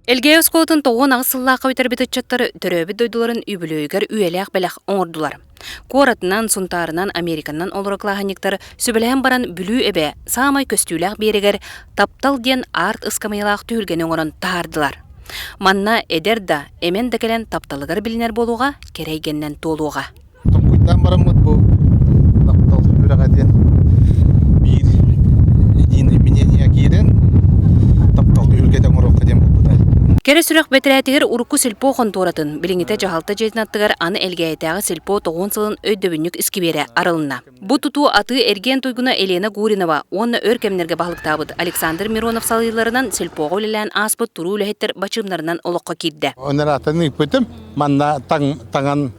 Элгээйи оскуолатын 98 сыллаахха бүтэрбит ыччаттар төрөөбүт дойдуларын үбүлүөйүгэр үйэлээх бэлэх оҥордулар. Куоратынан, Сунтаарынан, Американнан олорор кылааһынньыктар сүбэлэһэн баран Бүлүү эбэ саамай көстүүлээх биэрэгэр «Таптал» диэн арт ыскамыйалаах түһүлгэни оҥорон таһаардылар. Манна эдэр да, эмэн да кэлэн тапталыгар билинэр буолуоҕа, кэрэ эйгэннэн туолуоҕа. Толкуйдаан бараммыт бу таптал үрэҕэ диэн биир единый мнение киирэн таптал түһүлгэтэ оҥоруохха диэн буолбута. Кэрэ сүрэх бэтэрээтигэр урукку сельпо хонтуоратын, билиҥҥитэ дьаһалта дьиэтин аттыгар аны Элгээйитээҕи сельпо тоҕуон сылын өйдөбүнньүк искибиэрэ арылынна. Бу тутуу атыы-эргиэн туйгуна Елена Гуринова уонна өр кэмнэргэ баһылыктаабыт Александр Миронов салайыыларынан сельпоҕа үлэлээн ааспыт туруу үлэһиттэр бачыымнарынан олоххо киирдэ. Ынарааттан ыыппытым. Манна таҥан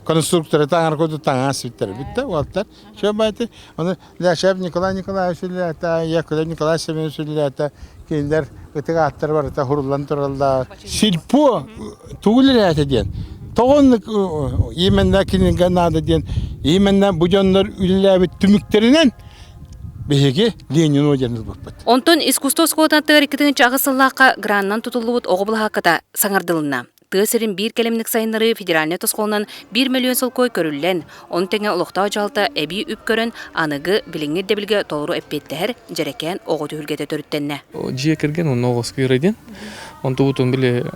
конструкторы таҥар курдук таҥан ситтэр бүттэ уолаттар. Все байте. Оны Ляшев Николай Николаевич үлэлээтэ, Яковлев Николай Семенович үлэлээтэ. Кинилэр ытык ааттар барыта хуруллан тураллар. Сельпо тугу үлэлээтэ диэн. Тоҕо оннук именно кинигэ наада диэн именно бу дьоннор үлэлээбит түмүктэринэн биһиги Ленин орденын ылбыппыт. Онтон искусство оскуолатын аттыгар 2008 сыллаахха гранынан тутуллубут оҕо былаһаакката саҥардылынна. Тыа сирин биир кэлимник сайыннарыы федеральнай тосхолунан 1 мөлүйүөн солкуой көрүллэн, ону тэҥэ олохтоох дьаһалта эбии үп көрөн, аныгы, билиҥҥи ирдэбилгэ толору эппиэттэһэр дьэрэкээн оҕо түһүлгэтэ төрүттэннэ. Дьиэ кэргэн уонна оҕо сквера диэн. Онтубутун били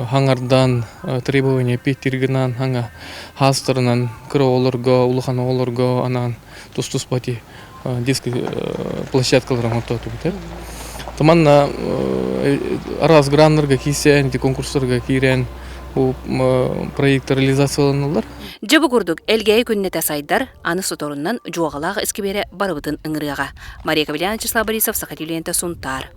хаҥардан требование эппиэттиир гынан хаҥа хаастарынан кыра оҕолорго, улахан оҕолорго анаан тус-туспа детский площадкаларын оҥортоотубут. Манна араас граннарга киирсэн, ити конкурстарга киирэн бу проект реализацияланаллар. Дьэ бу курдук Элгээйи күннэтэ сайдар, аны соторунан Дьуоҕалаах искибиэрэ барыбытын ыҥырыаҕа. Мария Кавлян, Вячеслав Борисов, Саха Сунтаар.